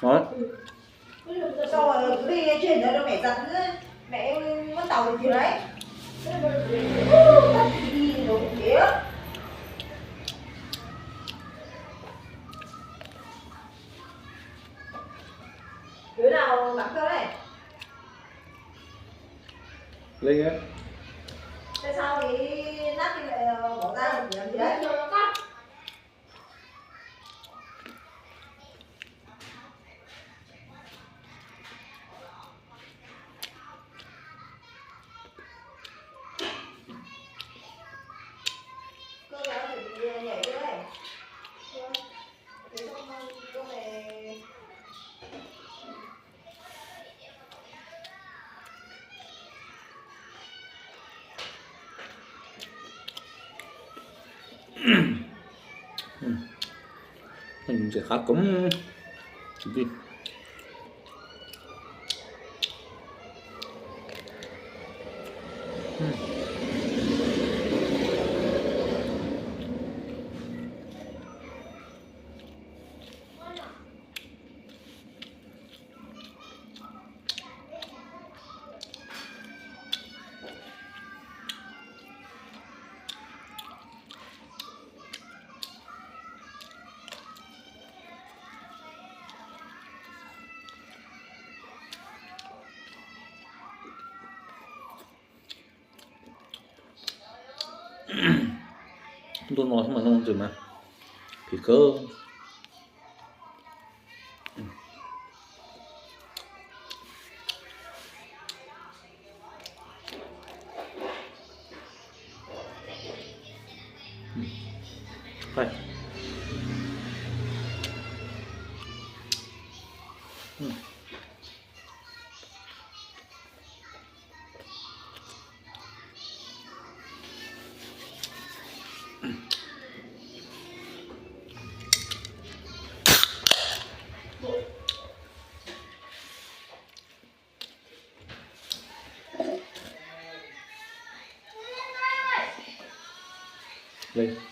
Rồi. Sau rồi gửi trên đó cho mẹ giặt nữa. Mẹ em muốn tàu được gì đấy. Tắt đi rồi kìa. Đứa nào tắm cơ đấy? Linh á. Tại sao thì nắp thì lại, ờ, bỏ ra làm gì đấy? Cô giáo chuẩn bị nhảy chưa đấy? Chưa. Thế xong cô này. Ntxim qab koob. Ntuj no xwb mas noj ntxwg mas phim kawg. Li.